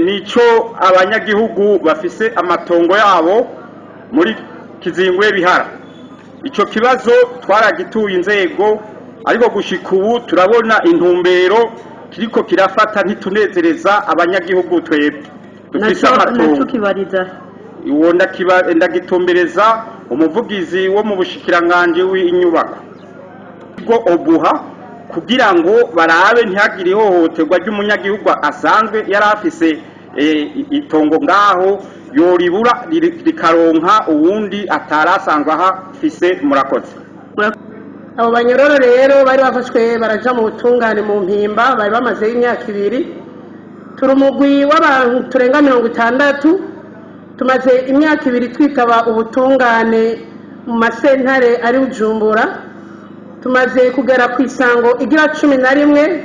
Nico abanyagihugu bafise amatongo yabo muri Kizingwe Bihara. Ico kibazo twaragituye inzego, ariko gushika ubu turabona intumbero kiriko kirafata ntitunezereza abanyagihugu twebwe dufise amatongo. Uwo ndagitumbereza umuvugizi wo mu bushikiranganji w'inyubako bwo obuha, kugira ngo barabe ntihagire ihohoterwa ry'umunyagihugu asanzwe yari afise itongo ngaho yoribura rikaronka uwundi atarasanzwe ahafise. Murakoze. Abo banyororo rero bari bafashwe baraja mu butungane mu Mpimba, bari bamazeyo imyaka 2. Turi umugwi w'abantu turenga 60, tumaze imyaka 2 twitaba ubutungane mu masentare ari Bujumbura. Tumaze kugera ku isango igira 11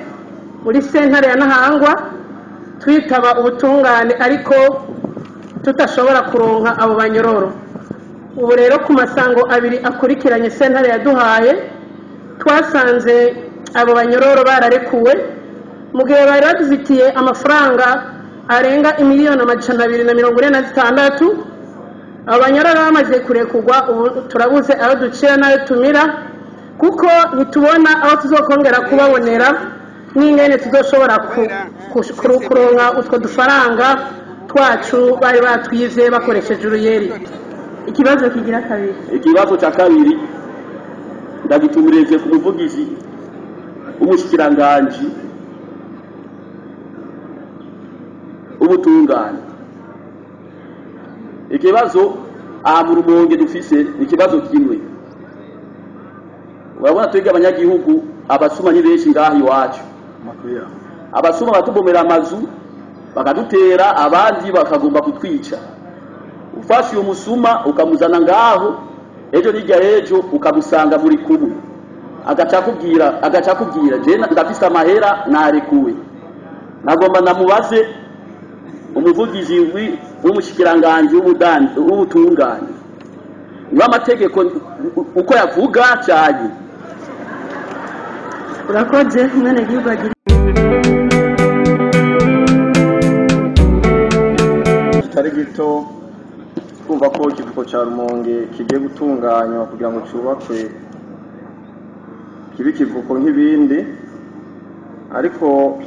muri sentare ya Ntahangwa twitaba ubutungane, ariko tutashobora kuronka abo banyororo. Ubu rero ku masango 2 akurikiranye sentare yaduhaye, twasanze abo banyororo bararekuwe mu gihe bari badufitiye amafaranga arenga 246,000,000. Abo banyororo bamaze kurekurwa, ubu turabuze aho ducira n'ayo tumira, kuko ntitubona aho tuzokongera kubabonera n'ingene tuzoshobora kuronka utwo dufaranga twacu bari batwize bakoresheje uruyeri. Ikibazo kigira kabiri. Ikibazo cya kabiri ndagitumireje ku muvugizi w'umushikiranganji ubutungane. Ikibazo aha mu Rumonge dufise ni ikibazo kimwe. Urabona twebwe abanyagihugu abasuma ni benshi ngaha iwacu. Abasuma batubomera amazu bakadutera, abandi bakagomba kutwica. Ufashe uyu musuma ukamuzana ngaho, ejo n'irya ejo ukamusanga muri kumwe, agacakubwira je ndafise amahera narekuwe. Nagomba namubaze umuvugizi w'umushikiranganji w'ubutungane niba amategeko uko yavuga cyane. Urakoze mwene gihugu agira kitari gito twumva ko ikivuko cya Rumonge kigiye gutunganywa kugira ngo cyubakwe kibe ikivuko nk'ibindi, ariko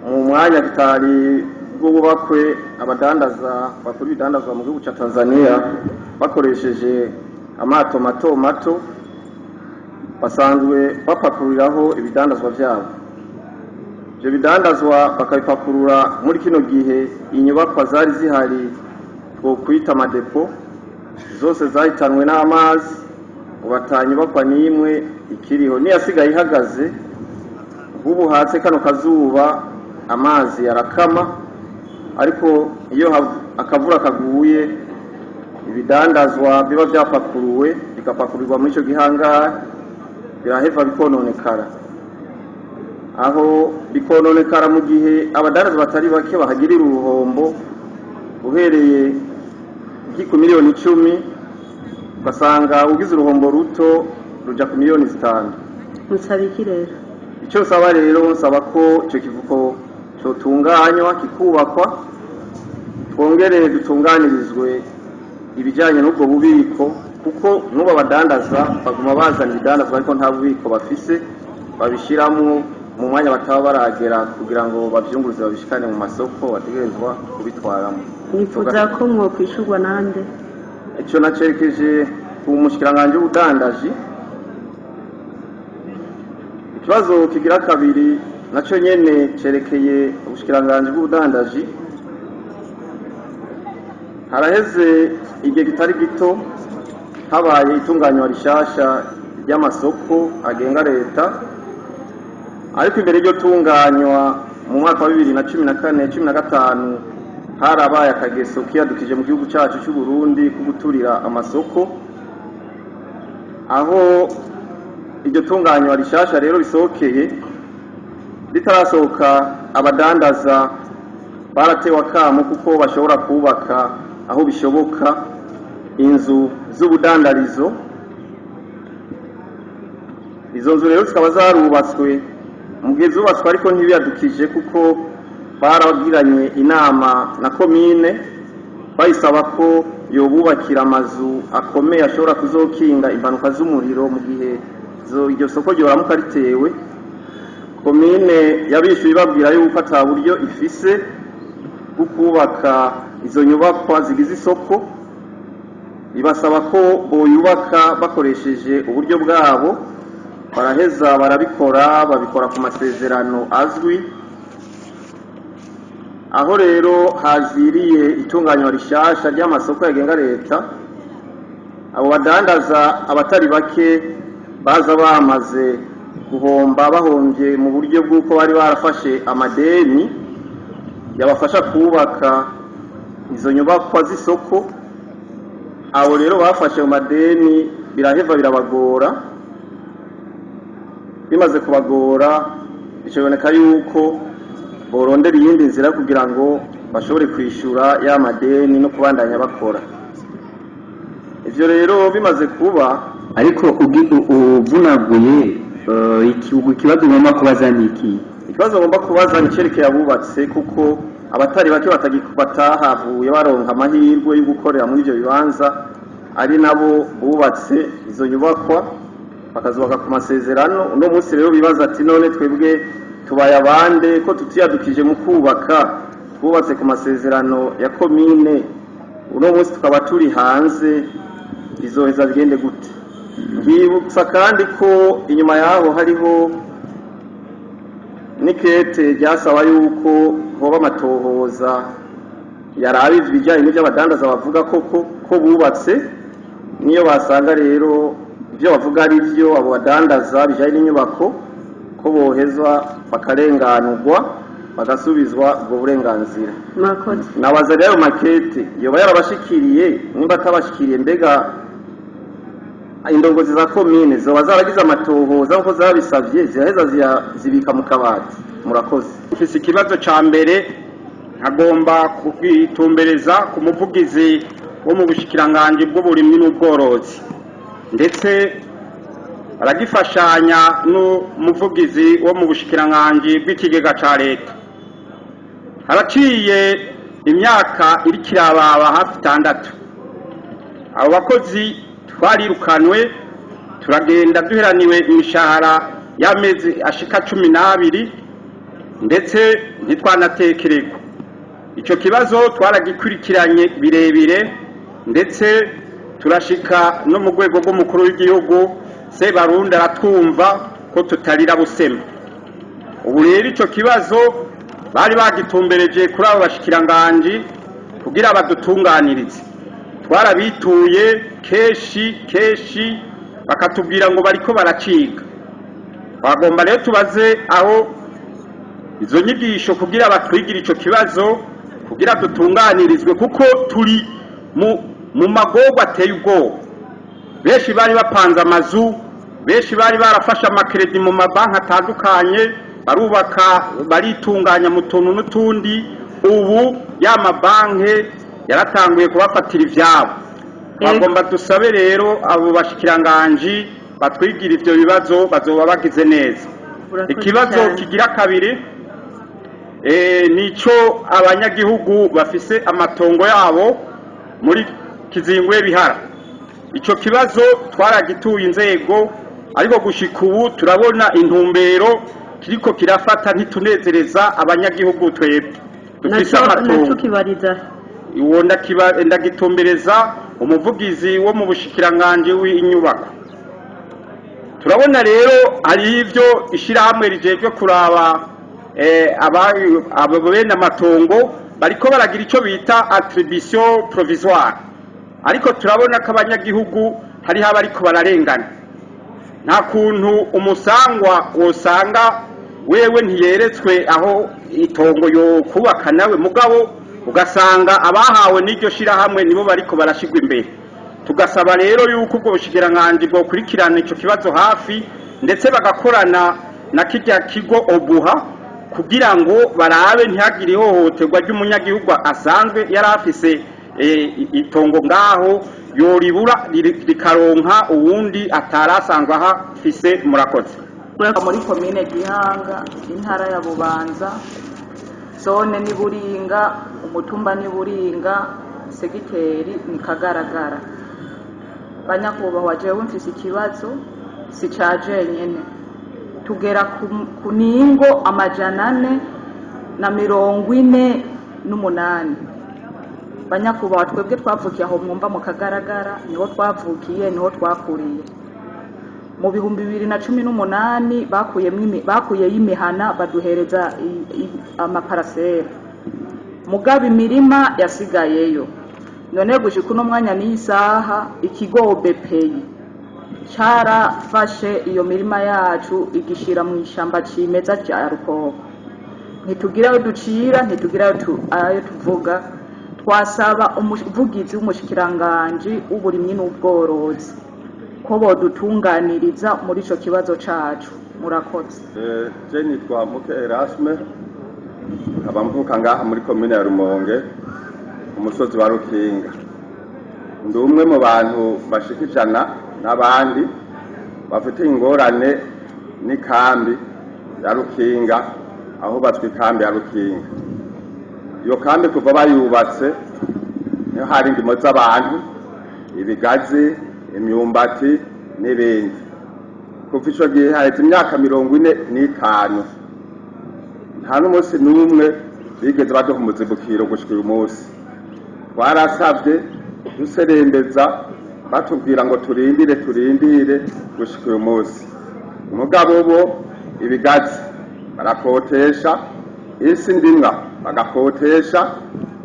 mu mwanya kitari bwubakwe abadandaza bakora ibidandazwa mu gihugu cya Tanzania bakoresheje amato mato mato basanzwe bapakururiraho ibidandazwa byabo. Ibyo bidandazwa bakabipakurura muri kino gihe inyubakwa zari zihari twokwita amadepo zose zahitanwe n'amazi, ubu atanyubakwa n'imwe ikiriho, n'iyasigaye ihagaze. Nk'ubu hatse kano kazuba amazi yarakama, ariko iyo akavura kaguye ibidandazwa biba byapakuruwe bigapakurirwa muri icyo gihangare biraheva bikononekara. Aho bikononekara mu gihe abadandaza batari bake bahagirira uruhombo, uhereye ku 10 miliyoni ugasanga ugize uruhombo ruto ruja ku 5 miliyoni. Nsaba iki rero? Icyo nsaba rero, nsaba ko icyo kivuko cyotunganywa kikubakwa, twongere dutunganirizwe ibijyanye n'ubwo bubiko, kuko n'ubu abadandaza baguma bazana ibidandazwa ariko nta bubiko bafise babishyiramo mu mwanya bataba baragera kugira ngo babyunguruze babishikane mu masoko bategerezwa kubitwaramo. Nifuza ko mwokwishurwa nande? Icyo nacerekeje ku mushikiranganji w'ubudandaji. Ikibazo kigira kabiri nacyo nyene cerekeye ubushikiranganji bw'ubudandaji. Haraheze igihe kitari gito habaye itunganywa rishasha ry'amasoko agenga leta, ariko imbere y'iryo tunganywa mu mwaka wa 2014 15 harabaye akageso kiyadukije mu gihugu cyacu cy'u Burundi ko guturira amasoko. Aho iryo tunganywa rishasha rero risohokeye, ritarasohoka abadandaza baratewe akamo kuko bashobora kubaka aho bishoboka inzu z'ubudandarizo. Izo nzu rero zikaba zarubatswe mu gihe zubatswe, ariko ntibiyadukije kuko Baragiranye inama na komine, bayisaba ko yobubakira amazu akomeye ashobora kuzokinga impanuka z'umuriro mu gihe iryo soko ryoramuka ritewe. Komine yabishuye ibabwira yuko ata buryo ifise bwo kubaka izo nyubakwa zigize isoko, ibasaba ko boyubaka bakoresheje uburyo bwabo. Baraheza barabikora, babikora ku masezerano azwi. Aho rero haziriye itunganywa rishasha ry'amasoko yagenga leta, abo badandaza abatari bake baza bamaze guhomba, bahombye mu buryo bw'uko bari barafashe amadeni yabafasha kubaka izo nyubakwa z'isoko. Abo rero bafashe mu madeni biraheva birabagora. Bimaze kubagora, bikaboneka yuko borondera iyindi nzira kugira ngo bashobore kwishyura ya madeni no kubandanya bakora. Ivyo rero bimaze kuba, Ariko uvunaguye, ikibazo ngomba kubaza ni iki? Ikibazo ngomba kubaza ni cerekeye abubatse, kuko abatari bake batahavuye baronka amahirwe yo gukorera muri ivyo bibanza, ari nabo bubatse izo nyubakwa bakazubaka ku masezerano. Uno munsi rero bibaza ati: "None twebwe tubaye abande ko tutiyadukije mu kubaka, twubatse ku masezerano ya komine, uno munsi tukaba turi hanze, bizoheza bigende gute?" Nkibutsa kandi ko inyuma yaho hariho n'ikete ryasaba yuko hoba amatohoza yaraba ibijyanye n'ibyo abadandaza bavuga koko ko bubatse, niyo basanga rero ibyo bavuga ari byo abo badandaza bijyanye n'inyubako, ko bohezwa bakarenganurwa, bagasubizwa ubwo burenganzira. Murakoze. Nabaza rero, ayo makete yoba yarabashikiriye? Nimba atabashikiriye, mbega indongozi za komine zoba zaragize amatohoza nk'uko zabisabye, ziraheza zibika mu kabati? Murakoze. Mfise ikibazo ca mbere, nkagomba kugitumbereza ku muvugizi wo mu bushikiranganji bw'uburimyi n'ubworozi, ndetse aragifashanya n'umuvugizi wo mu bushikiranganji bw'ikigega ca leta. Haraciye imyaka iriko irababa hafi 6, abo bakozi twarirukanwe, turagenda duheraniwe imishahara y'amezi ashika 12, ndetse ntitwanatekererwa. Icyo kibazo twaragikurikiranye birebire, ndetse turashika no mu rwego rw'umukuru w'igihugu Sebarundi, aratwumva ko tutarira busema. Ubu rero icyo kibazo bari bagitumbereje kuri abo bashikiranganji kugira badutunganirize. Twarabituye kenshi kenshi, bakatubwira ngo bariko baraciga. Bagomba rero tubaze aho izo nyigisho kugira batwigire ico kibazo, kugira dutunganirizwe, kuko turi mu magorwa ateye ubwoba. Benshi bari bapanze amazu, benshi bari barafashe amakredi mu mabanki atandukanye, barubaka, baritunganya mu tuntu n'utundi. Ubu ya mabanki yaratanguye kubafatira ivyabo. Bagomba dusabe rero abo bashikiranganji batwigira ivyo bibazo, bazoba bagize neza. Urakoze Ikibazo cyane. kigira kabiri, nico abanyagihugu bafise amatongo yabo muri Kizingwe Bihara. Ico kibazo twaragituye inzego, ariko gushika ubu turabona intumbero kiriko kirafata ntitunezereza abanyagihugu twebwe dufise Naco amatongo. Naco kibariza? Uwo ndagitumbereza umuvugizi wo mu bushikiranganji w'inyubako. Turabona rero hari ivyo ishirahamwe rijejwe kuraba abo bene amatongo bariko baragira ico bita attribution provisoire, ariko turabona ko abanyagihugu hariho abariko bararengana. Nta kuntu umusangwa wosanga wewe ntiyeretswe aho itongo yo kubaka nawe, mugabo ugasanga abahawe n'iryo shirahamwe nibo bariko barashigwa imbere. Tugasaba rero yuko ubwo bushikiranganji bwokurikirana ico kibazo hafi, ndetse bagakorana na kirya kigo OBUHA, kugira ngo barabe ntihagire ihohoterwa ry'umunyagihugu asanzwe yari afise itongo ngaho, yoribura rikaronka uwundi atari asanzwe ahafise. Murakoze. Muri komine Gihanga, intara ya Bubanza. Zone ni Buringa, umutumba ni Buringa, segiteri ni Kagaragara. Banyakubahwa, jewe mfise ikibazo si ca jenyene. Tugera ku ningo 448. Banyakubahwa, twebwe twavukiye aho mwumva mu Kagaragara, niho twavukiye, niho twakuriye. Mu 2018 bakuyeyo imihana, baduhereza amaparasera, mugabo imirima yasigayeyo. None gushika uno mwanya n'iyi saha, ikigo OBPI carafashe iyo mirima yacu, igishira mu ishamba cimeza rya Rukoko. Ntitugira ayo ducira, ntitugira ayo tuvuga. Twasaba umuvugizi w'umushikiranganji w'uburimyi n'ubworozi ko bodutunganiriza muri ico kibazo cacu. Murakoze. Je nitwa Muke Erasme, nkaba mvuka ngaha muri komine ya Rumonge, umusozi wa Rukinga. Ndi umwe mu bantu bashika 100 n'abandi bafite ingorane n'ikambi ya Rukinga, aho hubatswe ikambi ya Rukinga. Iyo kambi kuva bayubatse niho hari indimo z'abantu, ibigazi, imyumbati n'ibindi. Kuva ico gihe haheze imyaka 45, nta n'umunsi n'umwe bigeze baduha umuzibukiro gushika uyu munsi. Twarasavye, duserembeza, batubwira ngo turindire, turindire gushika uyu munsi. Mugabo bo ibigazi barakotesha, isi ndimwa bagakotesha,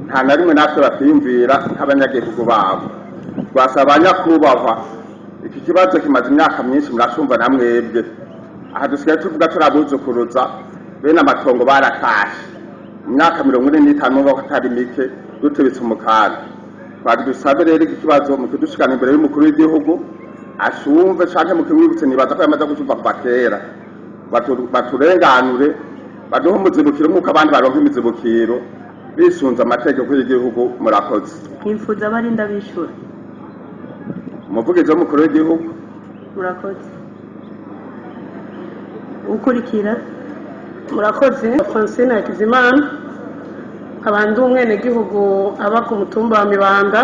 nta na rimwe natwe batiyumvira nk'abanyagihugu babo. Twasaba nyakubahwa, iki kibazo kimaze imyaka myinshi, muracumva na mwebwe. Aha dusigaye tuvuga turabuzukuruza, bene amatongo baratashe mu myaka 45, ko atari mike dutubitse umukanda. Twari dusabe rero iki kibazo mukidushikana imbere y'umukuru w'igihugu ashumve, canke mukimwibutse, nibaza ko yamaze kucumva kuva kera. Baturenganure, baduhe umuzibukiro nk'uko abandi baronka imizibukiro bisunze amategeko y'igihugu. Murakoze. Nkifuza abarinda bishura. Umuvugizi w'umukuru w'igihugu. Murakoze. Ukurikira. Murakoze. Francine Hakizimana, nkaba ndi umwenegihugu aba ku mutumba wa Mibanda,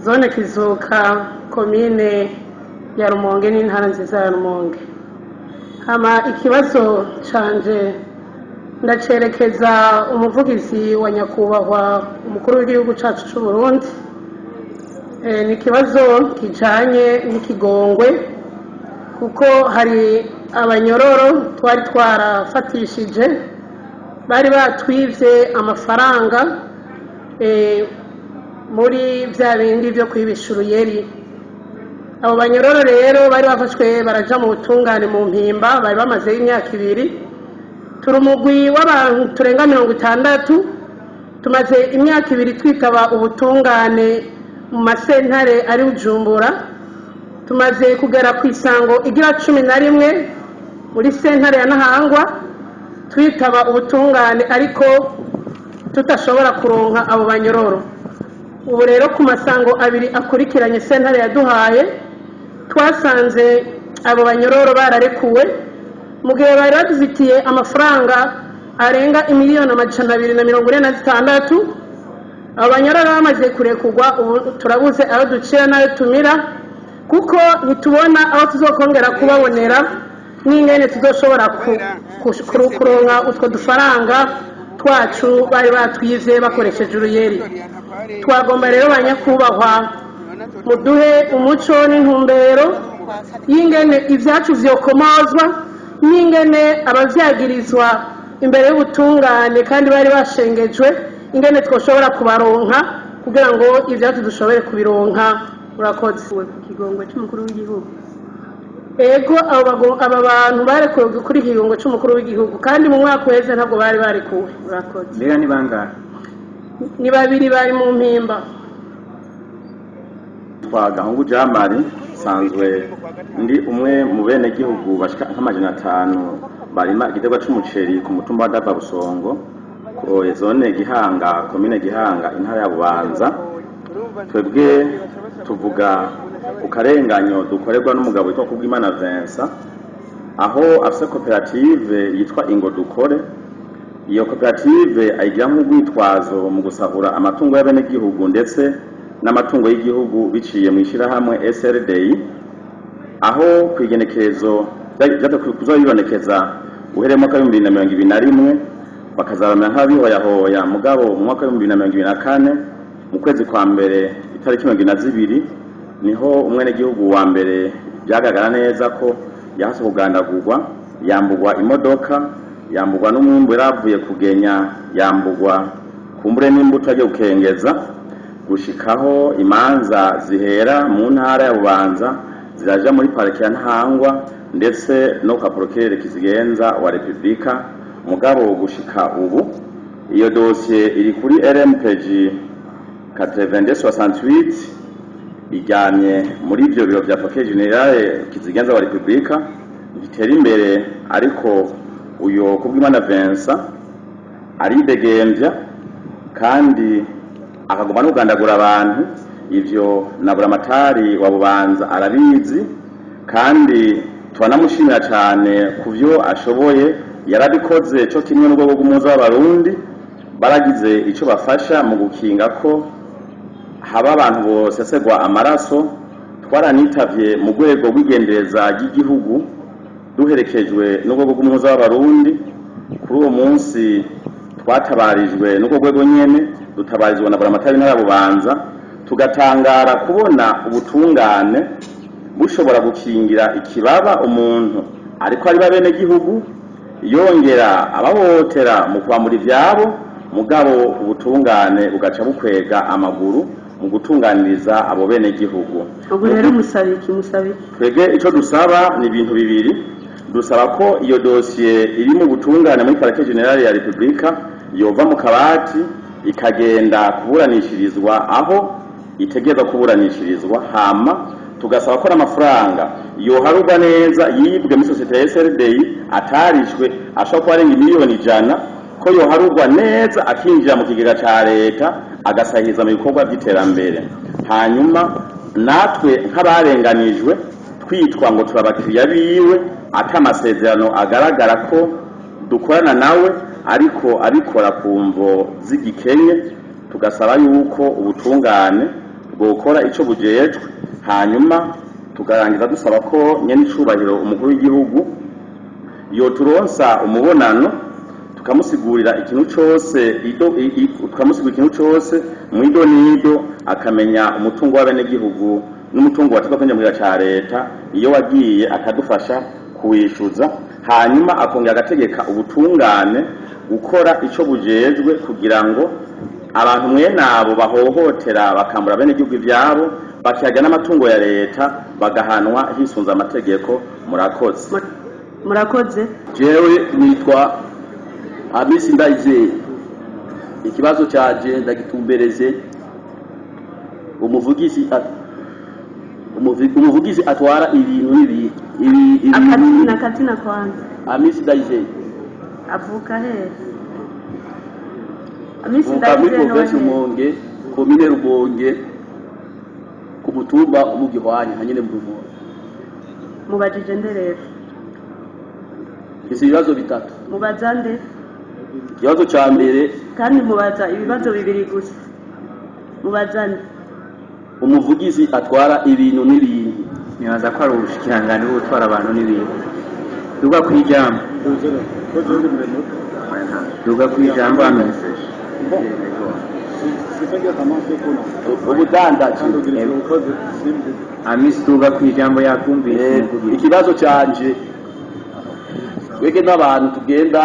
zone Kizuka, komine ya Rumonge n'intara nziza ya Rumonge. Hama ikibazo canje ndacerekeza umuvugizi wa nyakubahwa umukuru w'igihugu cacu c'u Burundi. Ni ikibazo kijanye n'ikigongwe, kuko hari abanyororo twari twarafatishije bari batwivye amafaranga muri bya bindi byo kwibisha uruyeri. Abo banyororo rero bari bafashwe, baraja mu butungane mu Mpimba, bari bamazeyo imyaka 2. Turi umugwi w'abantu turenga 60, tumaze imyaka 2 twitaba ubutungane mu masentare ari Bujumbura. Tumaze kugera ku isango igira 11 muri sentare ya Ntahangwa, twitaba ubutungane ariko tutashobora kuronka abo banyororo. Ubu rero ku masango abiri akurikiranye sentare yaduhaye, twasanze abo banyororo bararekuwe, mu gihe bari badufitiye amafaranga arenga imiliyoni 246. Abo banyororo bamaze kurekurwa, ubu turabuze aho ducira n'ayo tumira, kuko ntitubona aho tuzokongera kubabonera n'ingene tuzoshobora kuronka utwo dufaranga twacu bari batwize bakoresheje uruyeri. Twagomba rero, banyakubahwa, muduhe umuco n'intumbero y'ingene ibyacu vyokomozwa, n'ingene abavyagirizwa imbere y'ubutungane kandi bari bashengejwe, ingene twoshobora kubaronka kugira ngo ibyacu dushobore kubironka. Urakoze. Ku kigongwe c'umukuru w'igihugu. Ego, aba bantu barekuwe kuri iki kigongo c'umukuru w'igihugu, kandi mu mwaka uheze ntabwo bari barekuwe. Urakoze. Mbega ni bangahe? Ni babiri bari mu Mpimba. Twa Gahungu Jamari, nsanzwe ndi umwe mu bene gihugu bashika nk'500 barima igiterwa c'umuceri ku mutumba wa Dava Busongo, ko zone Gihanga, komine Gihanga, intara ya Bubanza. Twebwe tuvuga ku karenganyo dukorerwa n'umugabo witwa Kubwimana Vincent, aho afise koperative yitwa Ingo Dukore. Iyo koperative ayigira nk'urwitwazo mu gusahura amatungo y'abenegihugu ndetse n'amatungo y'igihugu biciye mu ishyirahamwe SRDI, aho ku igenekerezo kuza bibonekeza uhereye mu mwaka w'2021 bakazabamera nk'abihoyahoya, mugabo mu mwaka w'2024 mu kwezi kwa mbere itariki 22 niho umwenegihugu wa mbere byagaragara neza ko yahase kugandagurwa, yambugwa imodoka, yambugwa n'umwimbu yaravuye kugenya, yambugwa kumbure n'imbuto agiye gukengeza, gushikaho imanza zihera mu ntara ya Bubanza ziraja muri parike ya Ntahangwa ndetse no kwa procureur Kizigenza wa Republika. Mugabo gushika ubu iyo dosiye iri kuri RMPG 8268 ijyanye muri ibyo biro bya procureur general Kizigenza wa Republika, bitera imbere. Ariko uyo Kubwimana Vincent aridegembya kandi akaguma no kugandagura abantu. Ivyo na Buramatari wa Bubanza arabizi, kandi turanamushimira cyane ku byo ashoboye yarabikoze, cyo kimwe n'urwego rw'umuhuza w'Abarundi baragize icyo bafasha mu gukinga ko haba abantu bosesegwa amaraso. Twaranitavye mu rwego rw'igendereza ry'igihugu duherekejwe n'urwego rw'umuhuza w'Abarundi. Kuri uwo munsi twatabarijwe n'urwo rwego nyene, dutabarizwa na Buramatari w'intara ya Bubanza, tugatangara kubona ubutungane bushobora gukingira ikibaba umuntu ariko ari babene gihugu, yongera abahohotera mu kwamura ivyabo, mugabo ubutungane bugaca bukwega amaguru mu gutunganiriza abo bene gihugu. Ubu rero musaba iki? Musaba iki? Twebwe ico dusaba ni ibintu bibiri. Dusaba ko iyo dosiye iri mu butungane muri parike generale ya Republika yova mu kabati ikagenda kuburanishirizwa aho itegerezwa kuburanishirizwa, hama tugasaba ko n'amafaranga yoharurwa neza yibwe muri sosiyete ya SRDI atarishwe, ashobora kuba arenga 100,000,000, ko yoharurwa neza akinjira mu kigega ca leta agasahiriza mu bikorwa by'iterambere. Hanyuma natwe nk'abarenganijwe twitwa ngo turabakiriya biwe, ata amasezerano agaragara ko dukorana nawe, ariko abikora ku mvo z'igikenye, tugasaba yuko ubutungane bwokora ico bujejwe. Hanyuma tukarangiza dusaba ko nyene icubahiro umukuru w'igihugu yoturonsa umubonano, tukamusigurira ikintu cose, tukamusigurira ikintu cose mwido nido, akamenya umutungo w'abenegihugu n'umutungo wategwa kwinjira mu kigega ca leta iyo wagiye, akadufasha kuwishuza. Hanyuma akongera agategeka ubutungane gukora ico bujejwe kugira ngo abantu mwene abo bahohotera bakambura abenegihugu ivyabo bakihaga n'amatungo ya leta bagahanwa hisunze amategeko. Murakoze. Murakoze. Jewe nitwa Hamisi Ndayizeye. Ikibazo cyaje ndagitumbereze umuvugizi umuvugizi atwara ibintu n'ibi ibi. Akazina, akazina kwanza. Hamisi Ndayizeye. Avuka hehe Amisi Mvuka muri Ndayizeye? provinsi Ni Rumonge, komine Rumonge, ku mutumba mu Gihwanya hanyene mu Rumonge. Mubajije nde rero? Mfise ibibazo bitatu. Mubaza nde? Ikibazo ca mbere. Kandi mubaza ibibazo bibiri gusa. Mubaza nde? Umuvugizi atwara ibintu n'ibintu. Nibaza ko ari ubushikiranganji bwo gutwara abantu n'ibintu. Duga ku ijambo, duga ku ijambo, Amisi. Ubudandaji. Amisi, duga ku ijambo, yakumvise umuvugizi. Ikibazo canje, twebwe n'abantu tugenda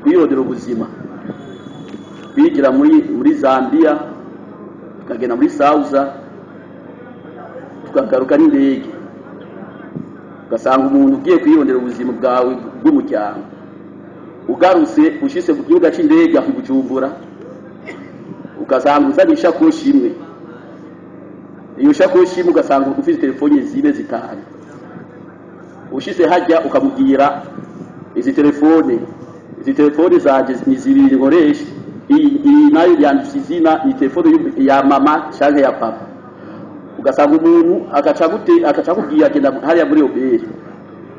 kwirondera ubuzima, kwigira muri Zambia, tukagenda muri Sauza, tukagaruka n'indege, ugasanga umuntu ugiye kwirondera ubuzima bwawe bw'umuryango, ugarutse ushitse ku kibuga c'indege aho i Bujumbura, ugasanga uzanye ishakoshi imwe. Iyo shakoshi imwe ugasanga ufite telefone zibe zitanu. Ushitse hajya ukamubwira izi telefone zanje ni zibiri nkoresha, iyi nayo yanditse izina, ni telefone ya mama canke ya papa. Ugasanga umuntu agaca gute, agaca akubwira agenda hariya muri OBR.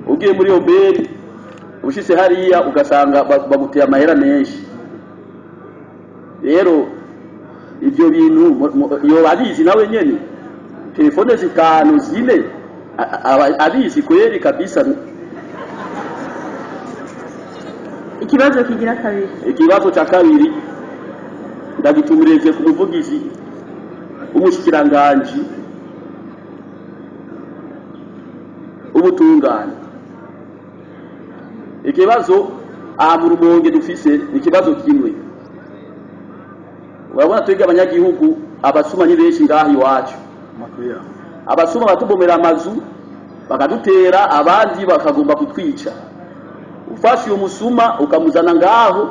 Ugiye muri OBR Ushitse hariya ugasanga baguteye amahera menshi. Rero ibyo bintu yoba abizi nawe nyene, telefone zitanu zine abizi kweri kabisa. Ikibazo kigira kabiri. Ikibazo cya kabiri ndagitumirije ku muvugizi w'umushikiranganji ubutungane. Ikibazo aha mu Rumonge dufise ni ikibazo kimwe. Urabona twebwe abanyagihugu abasuma ni benshi ngaha iwacu. Abasuma batubomera amazu bakadutera, abandi bakagomba kutwica. Ufashe uyu musuma ukamuzana ngaho,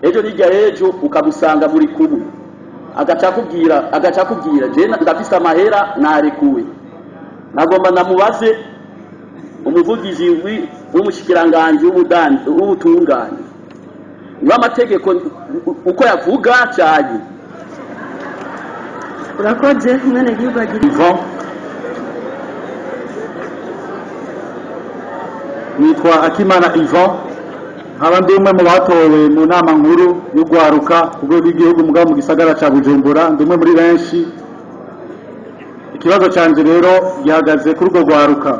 ejo n'irya ejo ukamusanga muri kumwe, agaca akubwira je ndafise amahera narekuwe. Nagomba ndamubaze umuvugizi w'umushikiranganji w'ubutungane niba amategeko uko yavuga cyane. Urakoze mwene gihugu agira. Ivan. Nitwa Akimana Ivan, nkaba ndi umwe mu batowe mu nama nkuru y'ugwaruka ku rwego rw'igihugu mugabo mu gisagara ca Bujumbura, ndi umwe muri benshi. Ikibazo canje rero gihagaze kuri urwo rwaruka.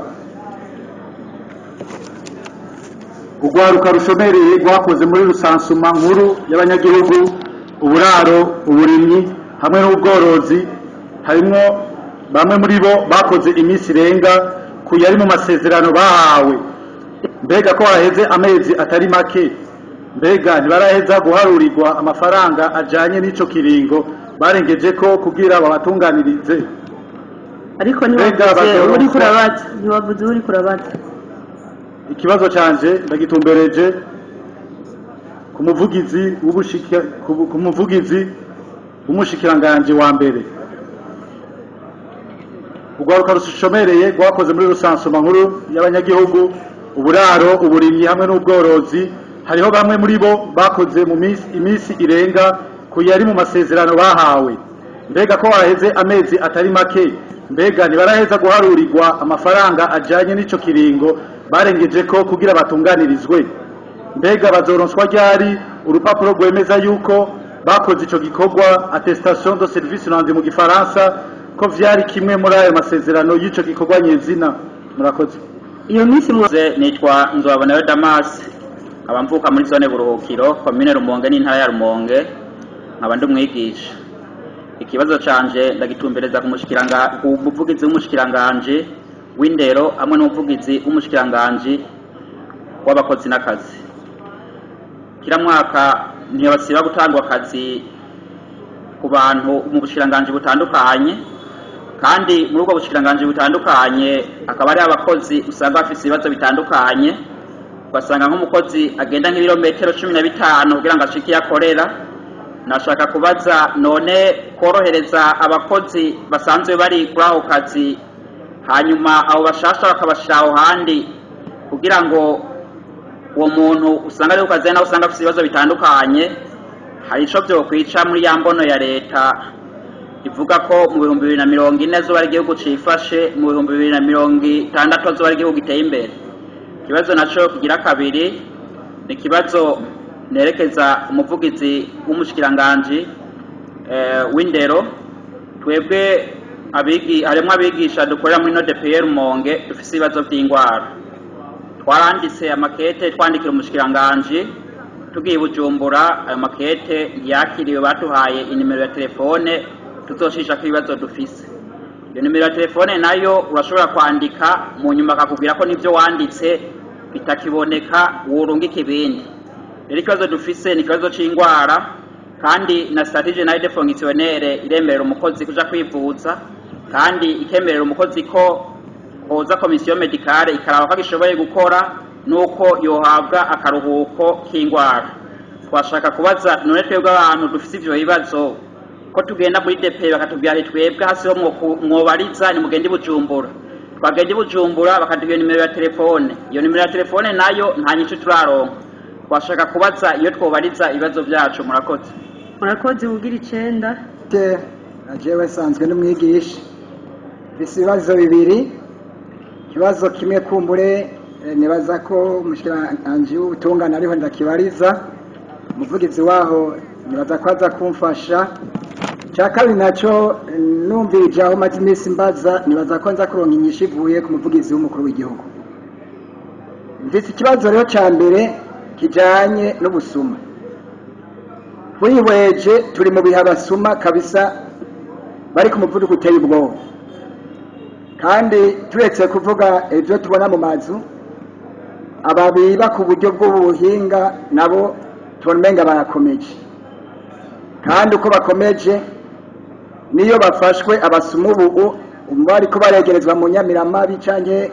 Urwaruka rushomereye rwakoze muri rusansuma nkuru y'abanyagihugu, uburaro, uburimyi hamwe n'ubworozi. Harimwo bamwe muri bo bakoze iminsi irenga ku yari mu masezerano bahawe. Mbega ko haheze amezi atari make, mbega ntibaraheza guharurirwa amafaranga ajanye n'ico kiringo barengeje ko kugira babatunganirize? Ariko ntiwavuze uri kurabaza, ntiwavuze uri kurabaza. Ikibazo canje ndagitumbereje ku muvugizi w'umushikiranganji wa mbere. Urwaruka rushomereye rwakoze muri rusansuma nkuru y'abanyagihugu, uburaro, uburimyi hamwe n'ubworozi. Hariho bamwe muri bo bakoze mu minsi irenga ku yari mu masezerano bahawe. Mbega ko haheze amezi atari make, mbega ntibaraheza guharurirwa amafaranga ajanye n'ico kiringo barengeje ko kugira batunganirizwe? Mbega bazoronswa ryari urupapuro rwemeza yuko bakoze ico gikorwa, attestation de service rendu mu gifaransa, ko vyari kimwe muri ayo masezerano y'ico gikorwa nyezina? Murakoze. Iyo minsi nitwa Nzobabonayo Damas, nkaba mvuka muri zone Buruhukiro, komine Rumonge n'intara ya Rumonge, nkaba ndi umwigisha. Ikibazo canje ndagitumbereza ku muvugizi w'umushikiranganji w'indero hamwe n'umuvugizi w'umushikiranganji w'abakozi n'akazi. Kila mwaka ntibasiba gutangwa akazi ku bantu mu bushikiranganji butandukanye, kandi muri ubwo bushikiranganji butandukanye akaba ari abakozi usanga bafise ibibazo bitandukanye. Ugasanga nk'umukozi agenda nk'ibirometero 15 kugira ngo ashike iyo akorera. Nashaka kubaza none korohereza abakozi basanzwe bari kuri ako kazi, hanyuma abo bashasha bakabashira aho handi, kugira ngo uwo muntu usanga ari ku kazi nawe usanga afise ibibazo bitandukanye, hari ico vyokwica muri ya mbono ya leta ivuga ko mu 2040 zoba ari igihugu cifashe, mu 2060 zoba ari igihugu giteye imbere. Ikibazo naco kigira kabiri ni ikibazo nerekeza umuvugizi w'umushikiranganji w'indero. Twebwe harimwo abigisha dukorera muri NODPR Rumonge dufise ibibazo vy'ingwara. Twaranditse amakete twandikira umushikiranganji tugiye Bujumbura, ayo makete yakiriwe, batuhaye inimero ya telefone tuzoshishako ibibazo dufise. Iyo nimero ya telefone nayo urashobora kwandika mu nyuma akakubwira ko nivyo wanditse bitakiboneka, worungika ibindi. Rero ikibazo dufise ni ikibazo c'ingwara, kandi na strategie générale de fonctionnaire iremerera umukozi kuja kwivuza, kandi ikemerera umukozi ko hoza komisiyo medicale ikaraba ko agishoboye gukora nuko yohabwa akaruhuko k'ingwara. Twashaka kubaza none twebwe abantu dufise ivyo bibazo ko tugenda muri DP bakatubwira ati twebwe hasi ho mwobariza ni mugende Bujumbura. Twagenda Bujumbura bakaduha nimero ya telefone, iyo nimero ya telefone nayo nta nyishu turaronka. Twashaka kubaza iyo twobariza ibibazo vyacu. Murakoze. Murakoze. Ugira 9. Jewe nsanzwe n'umwigisha, mfise ibibazo bibiri. Ikibazo kimwe kumbure Nibaza ko umushikiranganji w'ubutungane ariho ndakibariza, umuvugizi waho nibaza ko aza kumfasha. Cya kabiri nacyo, numvirije aho maze iminsi mbaza, nibaza ko nza kuronka inyishu ivuye ku muvugizi w'umukuru w'igihugu. Mfise ikibazo rero cya mbere kijanye n'ubusuma. Twihweje turi mu bihe abasuma kabisa bari ku muvuduko uteye ubwoba, kandi turetse kuvuga ibyo tubona mu mazu, ababiba ku buryo bw'ubuhinga nabo tubona umenga barakomeje, kandi uko bakomeje niyo bafashwe abasuma ubu bariko baregerezwa mu Nyamiramabi canke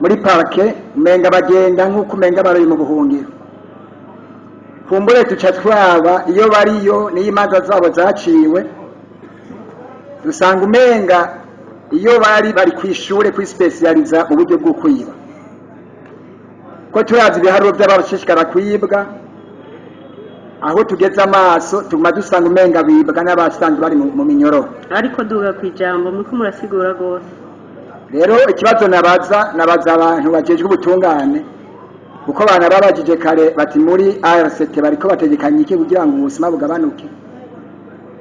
muri parke, umenga bagenda nk'uko umenga bari mu buhungiro. Kumbure tuca twaba iyo bariyo niyo imanza zabo zaciwe, dusanga umenga iyo bari kw'ishure kwispecializa mu buryo bwo kwiba, ko turazi ibiharuro by'abashishikara kwibwa. Aho tugeze amaso tuguma dusanga umenga bibwa n'abasanzwe bari mu minyororo. Ariko duga ku ijambo, muriko murasigura rwose. Rero ikibazo nabaza abantu bajejwe ubutungane, kuko bana babajije kare bati muri ARCT bariko bategekanya iki kugira ngo ubuzima bugabanuke,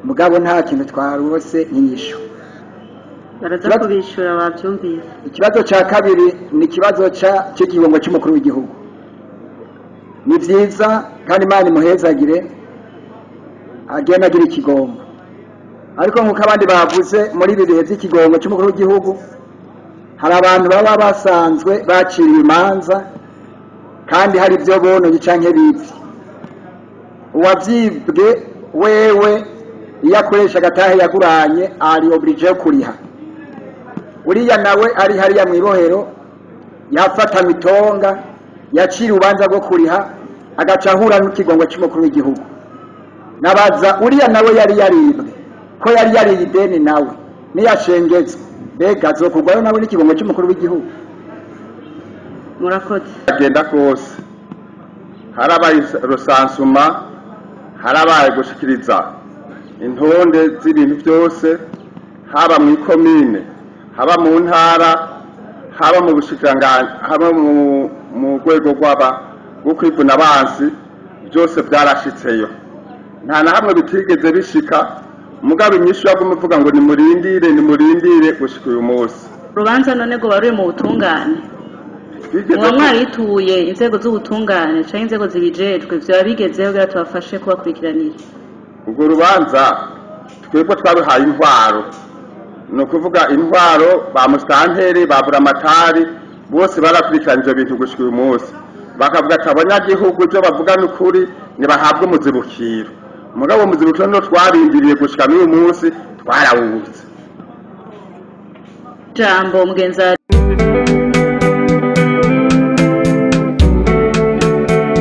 mugabo nta kintu twarose nk'inyishu. Baraza kubishura, bavyumvise. Ikibazo cya kabiri ni ikibazo cy'igihombo cy'umukuru w'igihugu. Ni vyiza kandi Imana imuhezagire agenda agira ikigombo, ariko nk'uko abandi bavuze, muri ibi bihe by'ikigongo cy'umukuru w'igihugu hari abantu baba basanzwe baciriwe imanza kandi hari ibyo bononye canke bibye. Uwavyibwe wewe iyo akoresha agatahe yaguranye ari obligé yo kuriha. Uriya nawe ari hariya mw'ibohero yafata mitonga yacira urubanza rwo kuriha, agaca ahura n'ikigongo cy'umukuru w'igihugu. Nabaza uriya nawe yari yaribwe ko yari yariye ideni, nawe niyashengezwe mbega azokugwayo nawe n'ikigongo cy'umukuru w'igihugu? Murakoze. Agenda kose harabaye recensement, harabaye gushikiriza intonde z'ibintu byose, haba mu ikomine, haba mu ntara, haba mu bushikiranganji, haba mu rwego rw'aba rwo kwivuna abansi, byose byarashitseyo, nta na hamwe bitigeze bishika. Mugabo inyishu yaguma ivuga ngo nimurindire, nimurindire gushika uyu munsi. Urubanza none ngo ruri mu butungane? Twigeze Muba mwarituye inzego z'ubutungane canke inzego zibijejwe? Vyoba bigezeho kugira tubafashe kubakurikiranira? Urwo rubanza twebwe twaruhaye intwaro, ni ukuvuga intwaro ba musitanteri, ba buramatari, bose barakurikirana ivyo bintu gushika uyu munsi, bakavuga ati abanyagihugu ibyo bavuga ni ukuri, ntibahabwe umuzibukiro. Mugabo umuzibukiro niwo twarindiriye gushika n'uyu munsi twarawubuze. Jambo mugenzi.